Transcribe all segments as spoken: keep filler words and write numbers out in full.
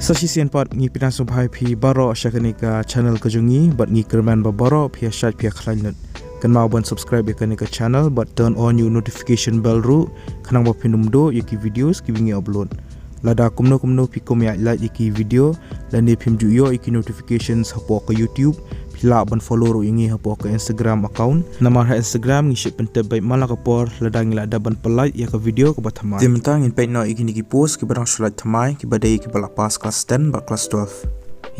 Sa shisien pat ngi pyndonkam sngewbha ïa phi baroh sha kane ka channel ka jong ngi, bad ngi kyrmen ba baroh phi ïa shait phi ïa khlaiñ lut. Kynmaw ban subscribe ïa kane ka channel bad turn on ïa u notification bell ruh, khnang ba phin ym duh ïa ki videos kiba ngi upload. Lada kumno kumno phi kum ïa like ïa ki video, lane phim ju ïoh ïa ki notifications hapoh ka YouTube, phi lah ban follow ruh ïa ngi hapoh ka Instagram account. Namar ha Instagram ngi shait pyntip beit man la ka por lada ngi la dep ban pynlait ïa ka video kaba thymmai. Te mynta ngin peit noh ïa kine ki post kiba dang shu lait thymmai, kiba dei kiba la pass class ten bad class twelve.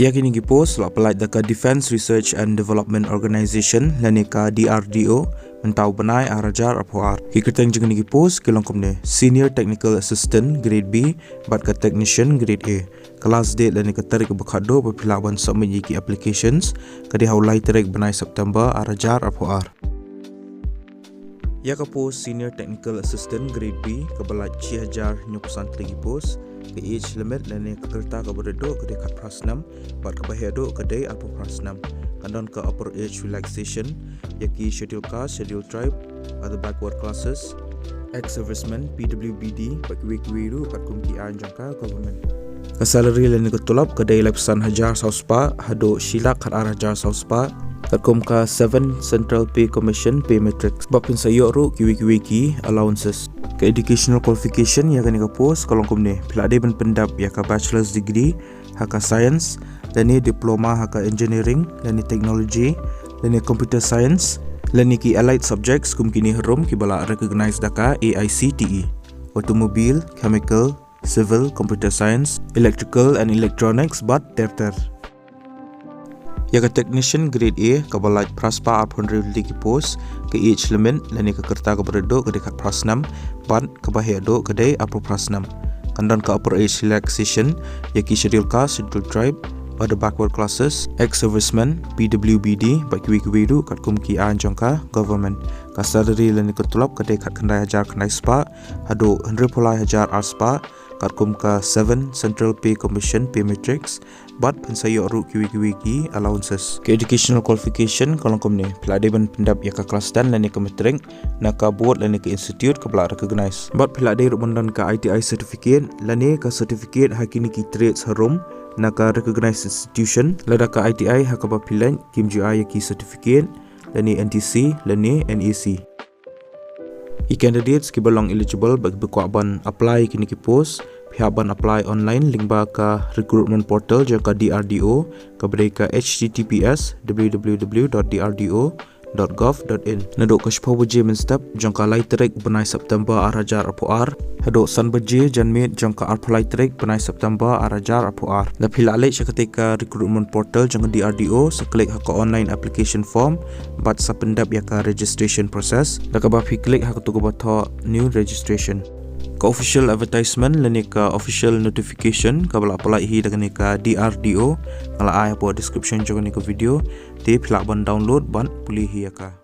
Ïa kine ki post la pynlait da ka Defence Research and Development Organisation lane ka D R D O, mynta u bnai ar hajar arphew ar. Ki kyrteng jong kine ki post ki long kumne: Senior Technical Assistant Grade B bad ka Technician Grade A. Ka last date lane ka tarik ba khatduh ba phi lah ban submit ïa ki applications ka dei ha u lai tarik bnai September ar hajar arphew ar. Ïa ka post Senior Technical Assistant Grade B kaba lait shi hajar hynñiewphew san tylli ki post, ka age limit lane ka rta kaba rit duh ka dei khatphra snem, bad kaba heh duh ka dei arphew phra snem. Kan don ka upper age relaxation ïa ki Scheduled Caste, Scheduled Tribe, other backward classes, ex-servicemen, P W B D, bad kiwei kiwei ruh katkum ki aiñ jong ka government. Ka salary lane ka tulop ka dei laiphew san hajar saw spah haduh shi lak khatar hajar saw spah, katkum ka seven Central Pay Commission pay matrix. Bad phin sa ïoh ruh kiwei kiwei ki allowances. Ka educational qualification ïa kane ka post ka long kumne: phi lah dei ban pyndep ïa ka bachelor's degree ha ka science, lane diploma ha ka engineering, lane technology, lane computer science, lane ki allied subjects kum kine harum kiba la recognize da ka A I C T E: automobile, chemical, civil, computer science, electrical and electronics bad ter ter. Ïa ka Technician Grade A kaba lait phra spah arphew hynriew tylli ki post, ka age limit lane ka rta kaba rit duh ka dei khatphra snem, bad kaba heh duh ka dei arphew phra snem. Kan don ka upper age relaxation ïa ki Scheduled Caste, Scheduled Tribe, other backward classes, ex-servicemen, P W B D, bad kiwei kiwei ruh katkum ki aiñ jong ka government. Ka salary lane ka tulop ka dei khatkhyndai hajar khyndai spah haduh hynriewphew lai hajar ar spah, katkum ka seven Central Pay Commission pay matrix, bad phin sa ïoh ruh kiwei kiwei ki allowances. Ka educational qualification ka long kumne: phi lah dei ban pyndep ïa ka class ten lane ka matric na ka board lane ka institute kaba la recognize. Bad phi lah dei ruh ban don ka I T I certificate lane ka certificate ha kine ki trades harum na ka recognized institution. Lada ka I T I ha kaba phi leit kim ju ai ïa ki certificate lane N T C lane N A C. Ki candidates kiba long eligible bad kiba kwah ban apply ïa kine ki post, phi hap ban apply online lyngba ka recruitment portal jong ka D R D O, kaba dei ka H T T P S W W W dot D R D O dot gov dot in. Naduh ka shiphew baje mynstep jong ka lai tarik bnai September ar hajar arphew ar haduh san baje janmiet jong ka arphew lai tarik bnai September ar hajar arphew ar. Da phi lah leit sha katei ka recruitment portal jong ka D R D O, sa click ha ka online application form bad sa pyndep ïa ka registration process, da kaba phi click ha kato kaba thoh new registration. Ka official advertisement lane ka official notification kaba la pynlait hi da kane ka D R D O, nga la ai hapoh description jong kane ka video, te phi lah ban download bad pule hi ïa ka.